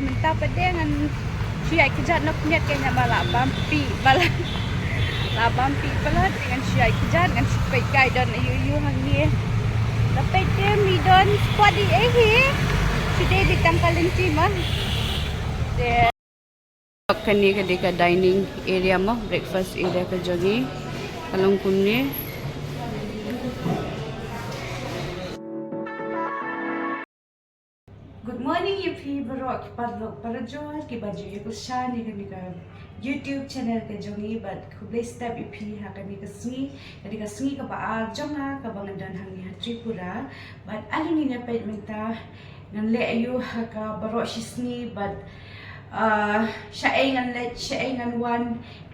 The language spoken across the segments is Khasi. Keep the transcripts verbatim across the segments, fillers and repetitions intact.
Mynta pat de ngan shu ïaid kjat noh khyndiat, kane ba la bam pih, ba la, la bam pih palat, ngan shu ïaid kjat, ngan shu peit ka don aïu aïu hangne. La peit te mi don spot ei ei hi. Shu dei tang ka lynti ma. Te kane ka dei ka dining area mo, breakfast area ka jong ngi. Ka long kumne. Good morning ïa phi baroh ki paralok parajor kiba ju ïa kyrshan ïa kane ka YouTube channel ka jong ngi, bad khublei step ïa phi ha kane ka sngi, kane ka sngi kaba ar jong nga kaba ngan don hangne ha Tripura. Bad ale ngin ïa peit mynta ngan leh aïu ha ka baroh shi sngi, bad, ah, shaei ngan leit, shaei ngan wan,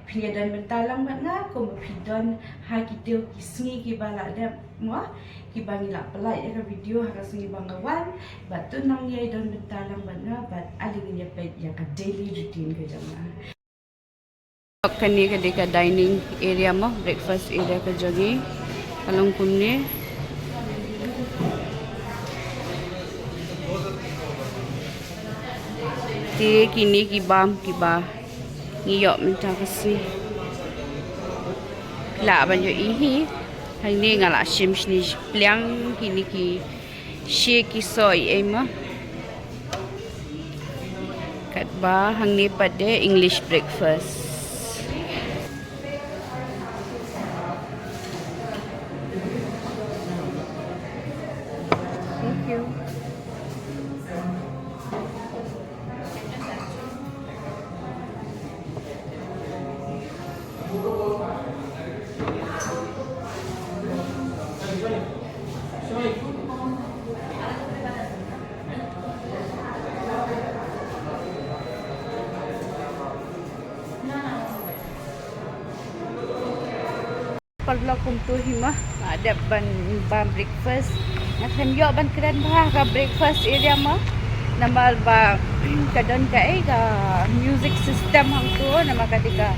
phin ïa don bynta lang bad nga kumba phi don ha kito ki sngi kiba la dep mo, kiba ngi la pynlait ïa ka video ha ka sngi ba nga wan. Bad to nang ïa don bynta lang bad nga, bad ale ngin ïa peit ïa ka daily routine ka jong nga. Kane ka dei ka dining area mo, breakfast area ka jong ngi. Ka long kumne. Te kine ki bam kiba ngi ïoh mynta ka sngi. Lah ban ïohi hi. Hangne nga la shim shane shi pliang, kine ki shi ki soi ei ma. Katba hangne pat de English breakfast. Thank you. Paralok, kumto hi ma nga dep ban bam breakfast. Nga khlem ïoh ban kren bha ka breakfast area ma, namar ba ka don kaei ka music system hangto, namar ka dei ka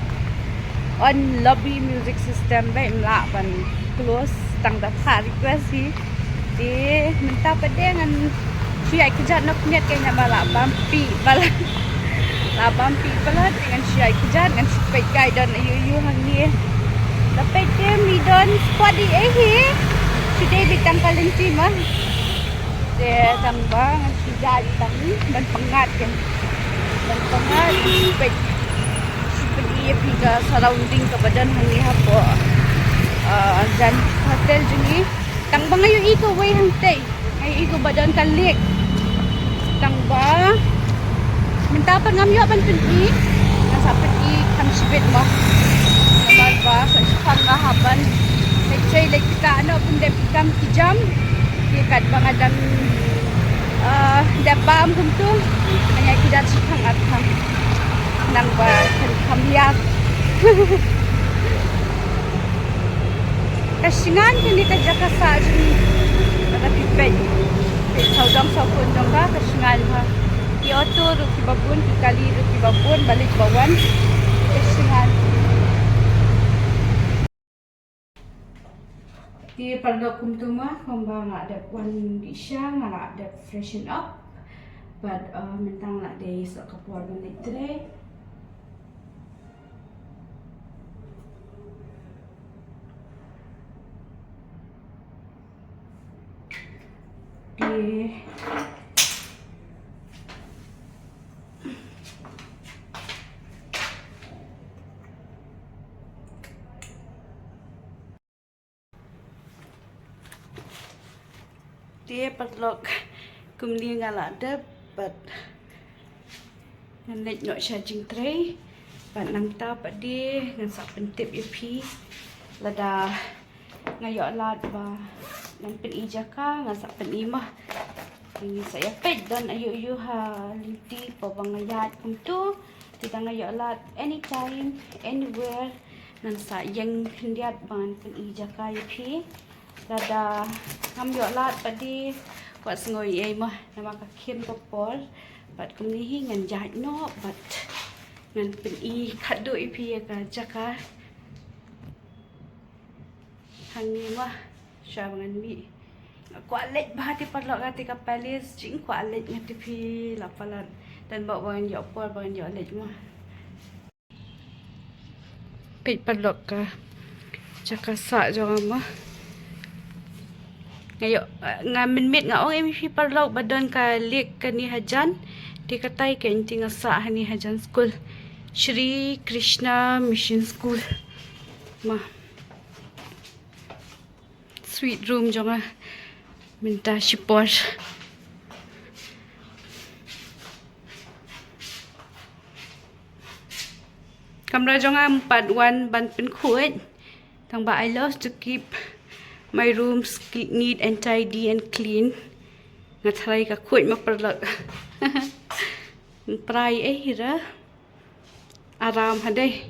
on lobby music system, ba ym lah ban close tang da pha request hi. Te mynta pat de ngan shu ïaid kjat noh khyndiat, kane ba la bam pih, ba la, la bam pih palat, ngan shu ïaid kjat, ngan shu peit ka don aïu aïu hangne. La peit te mi don spot ei ei hi. Shu dei tang ka lynti ma. Te tang ba ngan shu ïaid tang ban pyngngad, kan ban pyngngad, shu peit, shu peit ïa phi ka surrounding kaba don hangne hapoh, ah, jan hotel jong ngi. Tang ba nga ïohi kawei hangtei, nga ïohi kaba don ka lake. Tang ba mynta pat ngam ïoh ban pyni, nga sa pyni kham shibit mo. Namar ba sa shipang nga hap ban leit sei leit kita, ano pyndep ki kam ki jam. Te katba nga dang, ah, dep bam kumto, nga ïaid kjat shipang arpang. Nang ba kan kham ïap. Ka shngain kane ka jaka sah jong ngi. Lada phi peit, peit sawdong sawkun jong ka, ka shngain bha. Ki auto ruh kiba bun, ki kali ruh kiba bun, ba leit ba wan. Ka shngain. Te paralok, kumto ma, kumba nga dep wan dih sha, nga la dep freshen up. Bad, uh, mynta nga la dei sah ka por ban leit trei. Te Te paralok, kumne nga la dep bad ngan leit noh sha jingtrei. Bad nangta pat de ngan sa pyntip ïa phi lada nga ïoh lad ba ngan pyni jaka, ngan sa pyni ma. Ngi sa ïa peit don aïu aïu ha lynti ba nga ïaid kumto. Te lada nga ïoh lad anytime, anywhere, ngan sa ïeng khyndiat ban pyni jaka ïa phi. Lada ngam ïoh lad pat de kwah sngew ei ei ma, namar ka khim ka por. Bad kumne hi ngan ïaid noh bad ngan pyni khadduh ïa phi ïa ka jaka. Hangne ma, sha ba ngan mih. Nga kwah leit bha te paralok, kata ka palace, jingkwah leit nga te phi la palat. Tang ba wan ïoh por ban ïoh leit mo. Peit paralok ka jaka sah jong nga mo. Nga ïoh, nga mynmiet nga ong ïa phi paralok ba don ka lake kane hajan. Te katai kein te nga sah hangne hajan skul. Shri Krishna Mission School. Mo. Sweet room jong nga mynta shipor. Kamra jong nga em pat wan ban pynkhuid. Tang ba I love to keep my rooms cl-, neat and tidy and clean. Nga tharai ka khuid ma paralok. Prai eh hira. Aram hadei.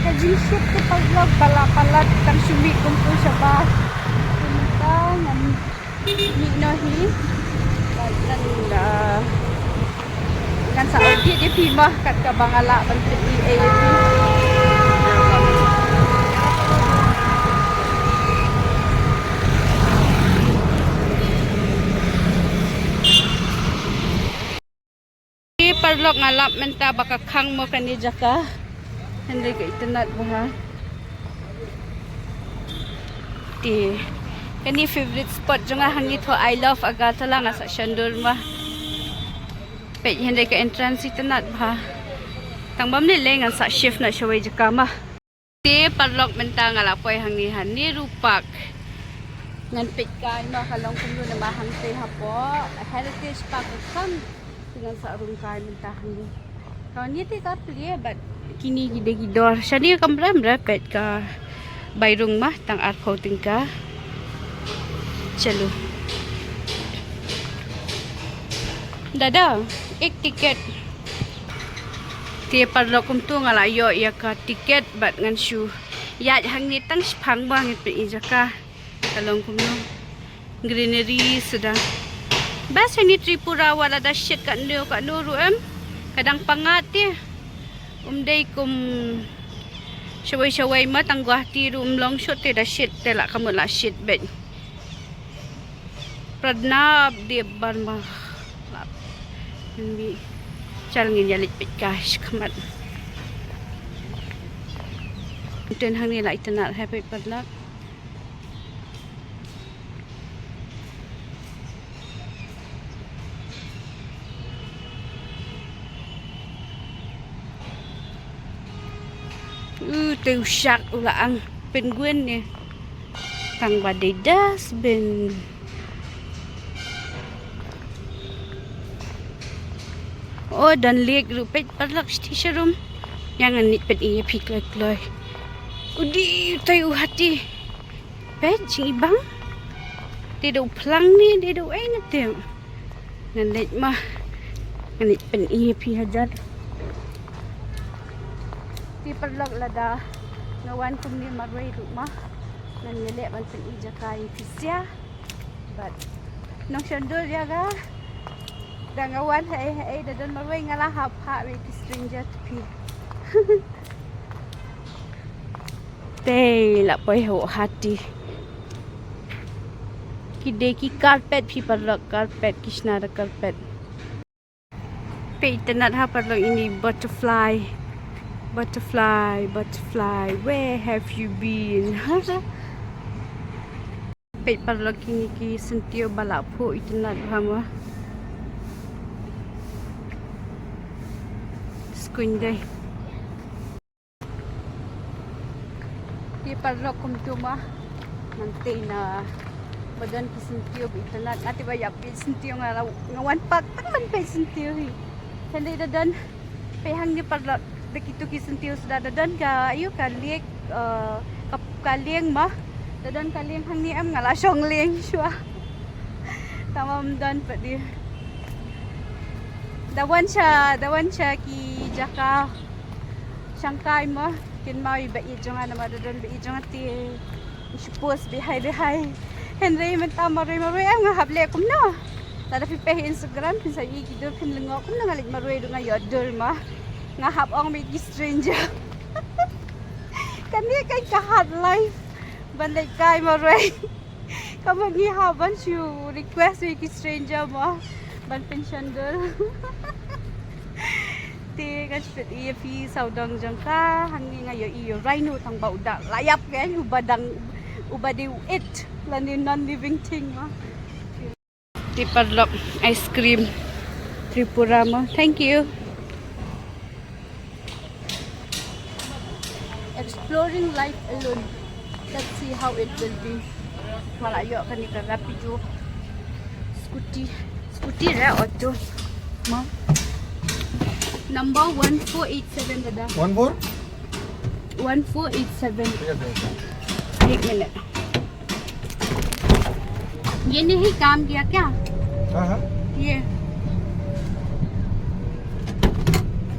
Ka jingshift te paralok ba la palat tang shu mih kumtu shabar. Te mynta ngan mih noh hi. Bad ngan, ah, ngan sa update ïa phi mo kat kaba nga lah ban pyni ïa phi. Te paralok nga lap mynta ba ka khang mo kane jaka. Hynrei ka itynnad bha. Te kane favorite spot jong nga hangne to, I love Agartala, nga sa shon dur mo. Peit hynrei ka entrance itynnad bha. Tang ba mynne lei ngan sa shift noh shawei jaka mo. Te paralok mynta nga la poi hangne ha Nehru Park. Ngan peit kai mo ka long kumno namar hangtei hapoh Heritage Park ka khang. Te ngan sa rung kai mynta hangne. Kane te ka plie bad kine ki dei ki dor. Shane kam rem re peit ka bai rung mo tang arphew tyngka. Chalo. Dada, ek ticket. Te paralok kumtu nga la ïoh ïa ka ticket bad ngan shu ïaid hangne tang shipang ba ngan peit ïa jaka. Ka long kumno. Greenery suda. Bas hangne Tripura wat lada shit katno katno ruh em. Ka dang pyngngad te. Um dei kum shawei shawei mo tang Guwahati ruh um long shuh te da shit te la ka mut la shit beit. Pradnap de bar ma. Lap. Ngi chal ngin ïa leit peit ka shi khmat. Ten hangne la itynnad ha peit paralok. U te u shark u la ang penguin ne. Tang ba dei dustbin. O don lake ruh peit paralok shiti sharum. Ïa ngan leit peit ïa phi kloi kloi. U dei u tai u hati. Peit jingibang. Dei da u phlang ne dei da u ei nga tip. Ngan leit mo. Ngan leit peit ïa phi hajan. Te paralok lada nga wan kumne marwei ruh mo. Ngan ïaleh ban peit ïa jaka ïa phi sha. Bad nongshon dur ïa ka. Da nga wan haei haei da don marwei nga la hap ha wei ki stranger te phi. Te la poi ha u hati. Ki dei ki carpet phi paralok, carpet ki shna da carpet. Peit itynnad ha paralok ini butterfly. Butterfly, butterfly, where have you been? Peit paralok kine ki syntiew ba la phuh itynnad bha mo. Skuin dei. Te paralok kumtu mo. Nangta na ba don ki syntiew ba itynnad, nga te ba ïa peit syntiew nga la, nga wan park tang ban peit syntiew hi. Hynrei da don, peit hangne paralok da kito ki syntiew suda da don ka, aïu ka lake, eh, ka, ka lieng mo. Da don ka lieng hangne em nga la shong lieng shuwa. Tang ba ym don pat de. Da wan sha, da wan sha ki jaka shangkai mo, kynmaw ïa ba ïeit jong nga namar da don ba ïeit jong nga te shu post bihai bihai. Hynrei mynta marwei marwei em nga hap leh kumno. Lada phi peit Instagram phin sa ïohi ki dur phin lyngngoh kumno nga leit marwei ruh nga ïoh dur mo. Nga hap ong bad ki stranger. Kane ka ka hard life ban leit kai marwei. Ka mut ngi hap ban shu request ïa ki stranger mo. Ban pynshon dur. Te ka spit ïa phi sawdong jong ka, hangne nga ïohi ïa u rhino tang ba u da la ïap kein, u ba dang, u ba dei u it lane non living thing mo. Te paralok, ice cream Tripura mo. Thank you. Exploring life alone. Let's see how it will be. Nga la ïoh kane ka Rapido. Scooty. Scooty re auto. Ma. Number one four eight seven, dada. One four? One four eight seven. Yes, yes, yes. Ek minute. ये नहीं काम किया क्या? हाँ, हाँ। ये।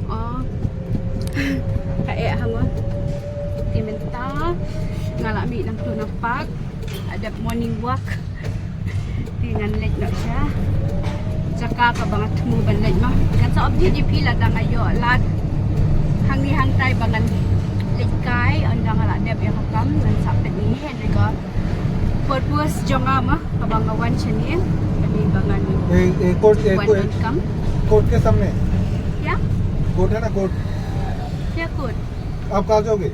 Oh. Ka eh hango. Te mynta nga la mih nangto na park. Adep morning walk. Te ngan leit noh sha jaka kaba nga thmu ban leit noh. Ngan sa update ïa phi lada nga ïoh lad hangne hangtai ba ngan leit kai, ynda nga la dep ïa ka kam ngan sa pyni ïa ka purpose jong nga ma kaba nga wan shane. Kane ba ngan Eh, eh, कोर्ट, eh, wan कोर्ट, ban kam. कोर्ट के सामने। क्या? कोर्ट है ना, कोर्ट। क्या कोर्ट? आप कहाँ जाओगे?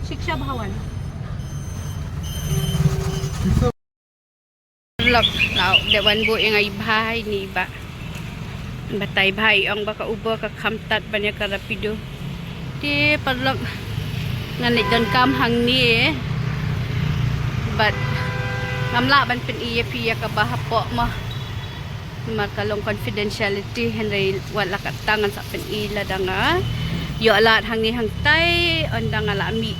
शिक्षा भवन। शिक्षा Lok, la dep wan buh ïa nga i bhai ne i bah. Batai bhai, ong ba ka Uber ka kham tad ban ïa ka Rapido. Te paralok, ngan leit donkam hangne. Bad ngam lah ban pyni ïa phi ïa kaba hapoh mo. Namar ka long confidentiality, hynrei wat la katta ngan sa pyni lada nga ïoh lad hangne hangtai, ynda nga la mih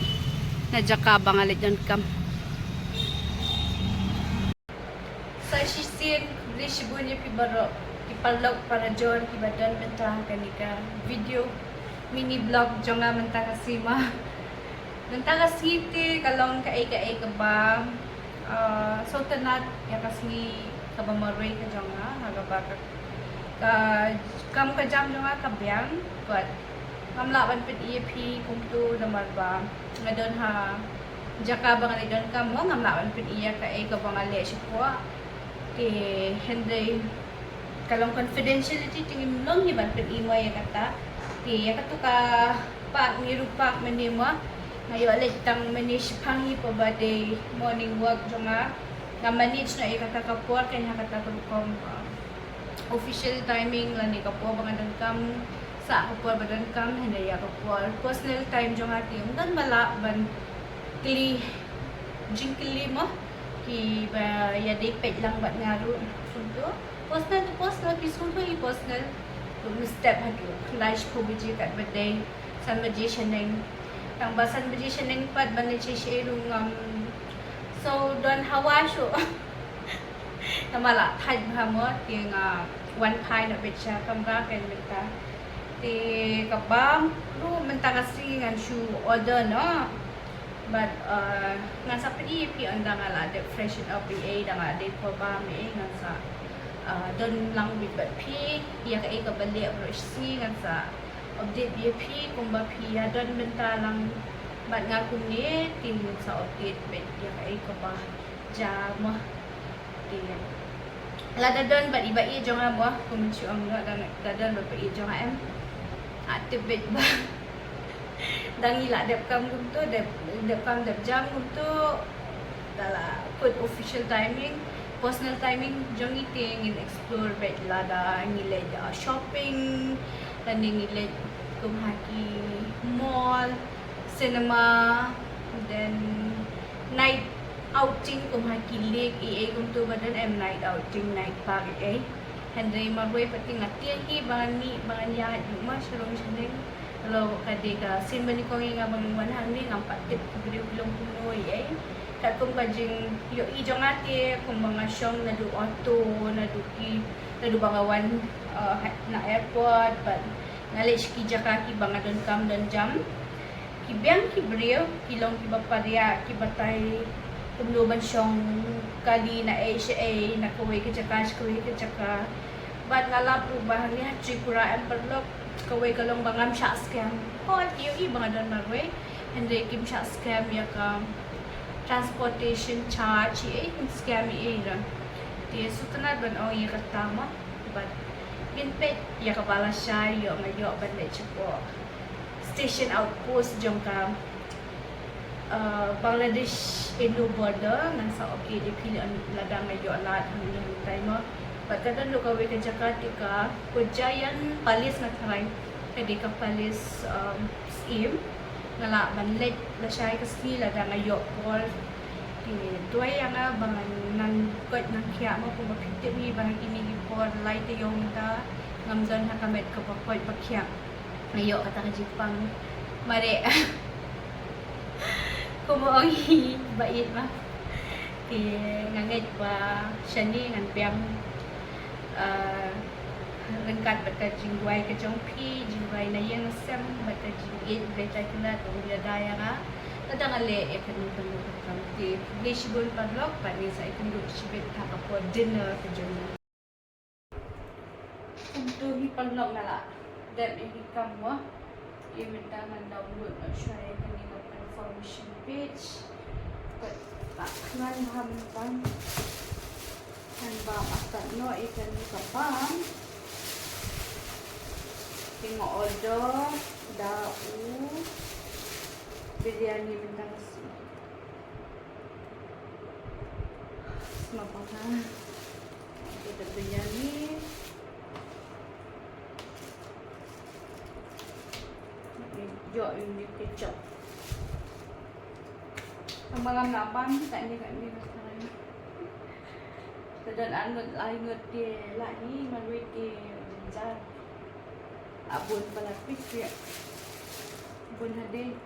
na jaka ba nga leit donkam. Sa shisien, khublei shibun ïa phi baroh, ki paralok para jor kiba don mynta ha kane ka video mini vlog jong nga mynta ka sngi ma. Mynta ka sngi te ka long kaei kaei kaba, ah, sngewtynnat ïa ka sngi kaba marwei ka jong nga, ha kaba ka, ka kam ka jam jong nga ka biang, bad ngam lah ban pyni ïa phi kumto namar ba nga don ha jaka ba nga leit donkam mo, ngam lah ban pyni ïa kaei kaba nga leh shapoh. Te hynrei ka long confidentiality te ngim long hi ban pyni mo ïa kata. Te ïa kato ka park, Nehru Park mynne mo, nga ïoh leit tang mynne shaphang hi, pa ba dei morning walk jong nga. Nga manage noh ïa kata ka por, kane ha kata ka rukom, uh, official timing lane ka por ba nga donkam, sa ka por ba donkam, hynrei ïa ka por personal time jong nga te ym don ba lah ban kylli, jingkylli mo, kiba ïadei peit lang bad nga ruh. Kumto personal to personal, ki sngewthuh hi personal. Ruh mynstep haduh lai shiphew baje katba dei san baje shaneng. Tang ba san baje shaneng pat ban leit sha ei ruh ngam sngewdon hawa shuh. Namar la thait bha mo, te nga wan phai na beit sha kamra kane mynta. Te kaba ruh mynta ka sngi ngan shu order noh. Bad, uh, ngan sa pyni ïa phi ynda nga la dep freshen up ei ei, da nga la dep por bam ei ei, ngan sa, uh, don lang beit bad phi ïa kaei kaba leh baroh shi sngi, ngan sa update ïa phi kumba phi ïa don bynta lang bad nga kumne, te ngan sa update beit ïa kaei kaba jia mo. Te lada don bad i ba ïeit jong nga mo, kum shu ong noh, da, da don bad ba ïeit jong nga em. Ah, tip beit ba da ngi la dep kam kumto, dep, dep kam dep jam kumto, da la kut official timing, personal timing jong ngi te ngin explore beit, lada ngi leit, uh, shopping, lane ngi leit kum ha ki mall, cinema, then night outing kum ha ki lake ei ei kumto, ba don em night outing, night park ei ei. Hynrei marwei pat te nga tieng hi ba ngan mih, ba ngan ïaid ruh ma sha rong sha neng. Lada ka dei ka sien ba nyngkong ïa nga ba ngan wan hangne, ngam pat tip ki briew ki long kumno ei ei. Katkum ka jingïohi jong nga te kumba nga shong naduh auto, naduh ki, naduh ba nga wan, uh, na airport, bad nga leit sha ki jaka kiba nga donkam don jam. Ki biang ki briew, ki long kiba pariah, ki batai kumno ban shong kali na ei sha ei, na kawei ka jaka sha kawei ka jaka. Bad nga lap ruh ba hangne ha Tripura em paralok, kawei ka long ba ngam shah scam. Hooid, ki ïohi ba nga don marwei, hynrei kim shah scam ïa ka transportation charge ei ei, kim scam ei ei ruh. Te sngewtynnat ban ong ïa kata mo. Bad ngin peit ïa kaba lashai ïoh nga ïoh ban leit shapoh station outpost jong ka, uh, Bangladesh Indo border. Ngan sa update ïa phi lada nga ïoh lad hangno hangtai mo. Bad ka don ruh kawei ka jaka te ka Ujjayan Palace nga tharai. Ka dei ka palace, um, syiem. Nga lah ban leit lashai ka sngi lada nga ïoh por. Te duwai ïa nga ba ngan nang koit nang khiah mo, kumba phi tip hi ba ha kine ki por lai taïew mynta ngam don ha ka met kaba koit ba khiah. Nga ïoh kata ka jingpang. Mare. Kumba ong hi ba ïeit ma. Te nga ngeit ba shane ngan biang, ah, ryngkat bad ka jingduwai ka jong phi, jingduwai na ïing na sem, bad ka jingïeit Blei Trai Kynrad ba un ïada ïa nga lada nga leh ïa kano kano ka kam. Te khublei shibun paralok, bad ngin sa ïakynduh shibit ha ka por dinner ka jong ngi. Kumto hi paralok, nga la dep ïa ki kam mo. Ïa mynta ngan download noh shuwa ïa kane ka confirmation page. Bad la khnang bha mynta. Ngan bam artat noh ïa kane ka bam. Te nga order da u biryani mynta ka sngi. Sma panga. Kita biryani. Ïoh ïa une u ketchup. Tang ba ngam lah bam katne katne ka sdang. Te don ar ngut lai ngut te lah hi, marwei te jynjar. Lah bun palat pis ïa. Bun hadien.